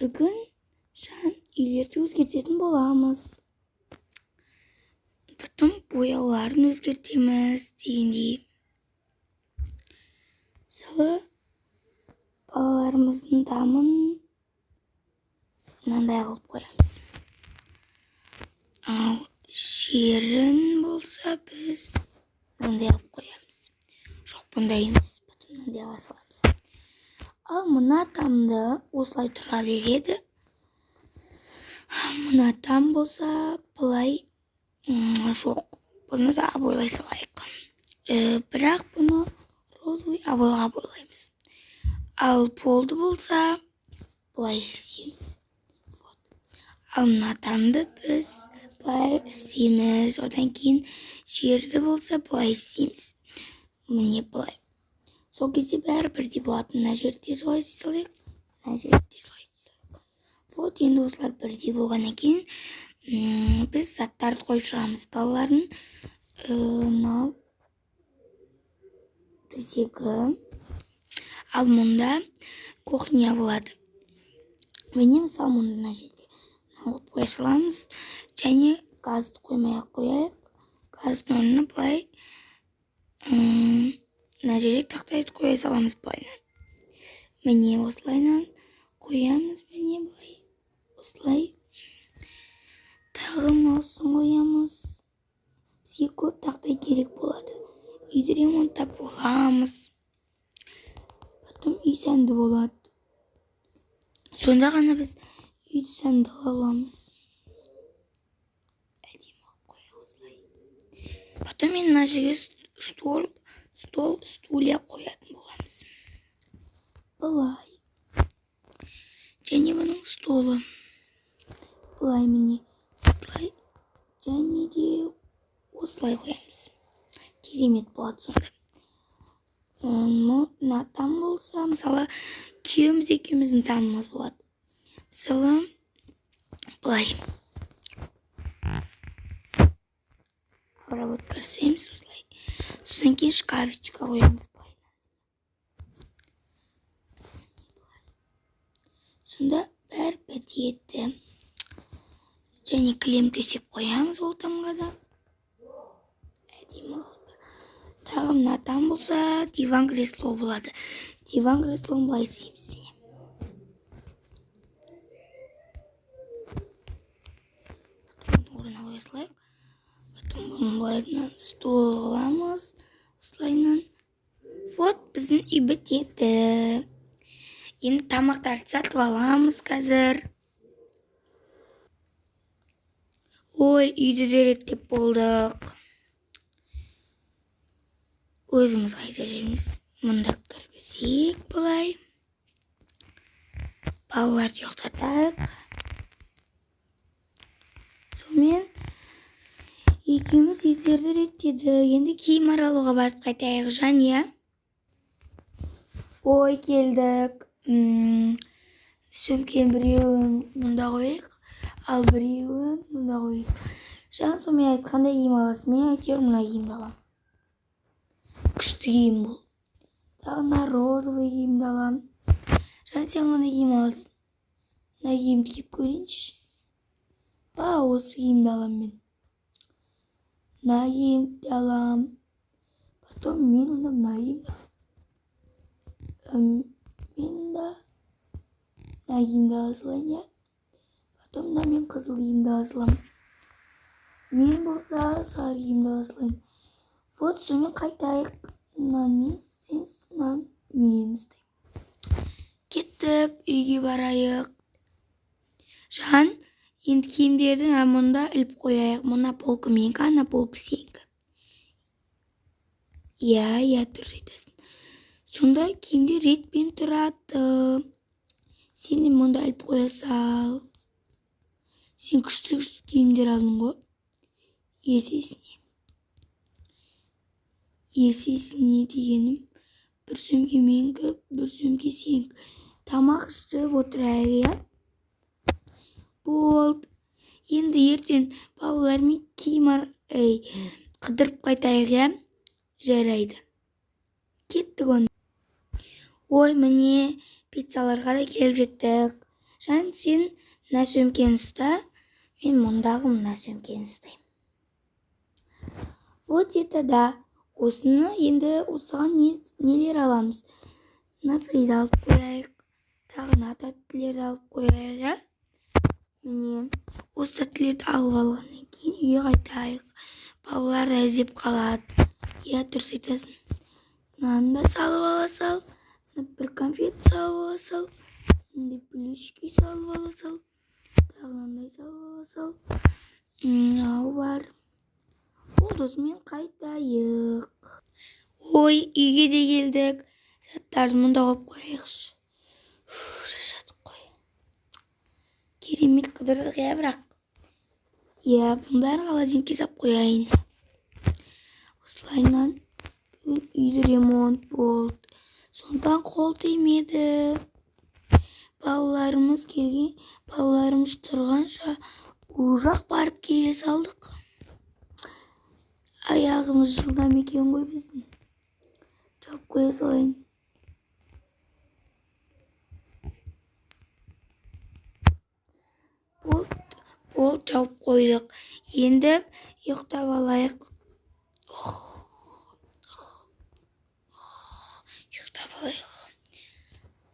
Бүгін, Жан, үйлерді өзгертетін боламыз. Потом бояуларын өзгертеміз дегендей. Мысалы, балаларымыздың тамын мынандай қылып қоямыз. Ал жерін болса біз мынандай қылып қоямыз. Жоқ, бұндай емес. Потом мынандай қыла саламыз. Ал мына тамды осылай тұра береді. Мына там болса былай, жоқ. Бұны да обойлай салайық. Бірақ бұны розовый обойға бойлаймыз. Ал полды болса былай істейміз. Вот. Ал мына тамды біз былай істейміз. Одан кейін жерді болса былай істейміз. Міне, былай. Сол кезде бәрі бірдей болады. Мына жерде солай істей салайық, мына жерде солай істей салайық. Вот, енді осылар бірдей болғаннан кейін біз заттарды қойып шығамыз. Балалардың мынау төсегі. Ал мұнда кухня болады. Міне, мысалы, мұнда мына жерге мынаны қойып қоя саламыз. Және газды қоймай ақ қояйық. Газдың орнына былай мына жерге тақтайды қоя саламыз былайынан. Міне, осылайынан қоямыз, міне, былай. Осылай. Тағы мынасын қоямыз. Бізге көп тақтай керек болады. Үйді ремонттап боламыз. Потом үй сәнді болады. Сонда ғана біз үйді сәнді қыла аламыз. Әдемі қылып қояйық осылай. Потом мен мына жерге стол, стулья қоятын боламыз. Былай. Және бұның столы. Былай, міне. Осылай. Және де осылай қоямыз. Керемет болады сонда. Мына там болса, мысалы, күйеуіміз екеуміздің тамымыз болады. Мысалы, былай. Обработка жасаймыз осылай. Содан кейін шкафчика қоямыз былай. Сонда бәрі бітеді. Және кілем төсеп қоямыз ол тамға да. Әдемі қылып. Тағы мына там болса диван кресло болады. Диван креслоны былай істейміз, міне. Потом орнына қоя салайық. Потом бұны былайынан стол қыламыз. Осылайынан. Вот, біздің үй бітеді. Енді тамақтарды сатып аламыз қазір. Ой, үйді де реттеп болдық. Өзіміз қайда жүрміз? Мұнда кіргізейік былай. Балаларды ұйықтатайық. Сонымен екеуміз үйлерді реттедік. Енді киім аралауға барып қайтайық, Жан, иә? Ой, келдік. Сөмкенің біреуін мұнда қояйық, ал біреуін мұнда қояйық. Жан, сонымен айтқандай киім аласың. Мен әйтеуір мына киімді аламын. Күшті киім бұл. Тағы мына розовый киімді аламын. Жан, сен қандай киім аласың? Мына киімді киіп көрейінші. Вау, осы киімді аламын мен. Мына киімді аламын. Потом мен онда мына киімді аламын. Мен да мына киімді ала салайын, иә. Потом мына мен қызыл киімді ала саламын. Мен болса сары киімді ала салайын. Вот, сонымен қайтайық. Мынаны сен, мынаны мен ұстаймын. Кеттік, үйге барайық. Жан, енді киімдерді мұнда іліп қояйық. Мына полка менікі, ана полка сенікі. Иә, иә, дұрыс айтасың. Сонда киімдер ретпен тұрады. Сен де мұнда іліп қоя сал. Сен күшті күшті киімдер алдың ғой. Есесіне. Есесіне дегенім, бір сөмке менікі, бір сөмке сенікі. Тамақ ішіп отырайық, иә? Болды. Енді ертең балалармен киім қыдырып қайтайық, иә? Жарайды. Кеттік онда. Ой, міне, пиццаларға да келіп жеттік. Жан, сен мына сөмкені ұста, мен мұндағы мына сөмкені ұстаймын. Вот это да. Осыны енді, осыған нелер аламыз? Мына фриді алып қояйық, тағы мына тәттілерді алып қояйық, иә. Міне, осы тәттілерді алып алғаннан кейін үйге қайтайық. Балалар да іздеп қалады. Иә, дұрыс айтасың. Мынаны да салып ала сал, мына бір конфет салып ала сал, мындай блюдечки салып ала сал, тағы мынандай салып ала сал. Мынау бар. Болды, осымен қайтайық. Ой, үйге де келдік. Заттарды мұнда қойып қояйықшы. Шаршадық қой. Керемет қыдырдық, иә, бірақ. Иә, бұның бәрін холодильникке салып қояйын. Осылайынан бүгін үйде ремонт болды. Сондықтан қол тимеді. Балаларымыз келген, балаларымыз тұрғанша ұзақ барып келе салдық. Аяғымыз жылдам екен ғой біздің. Жауып қоя салайын. Болды, болды, жауып қойдық. Енді ұйықтап алайық. Ұйықтап алайық.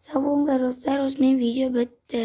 Сау болыңыздар, достар, осымен видео бітті.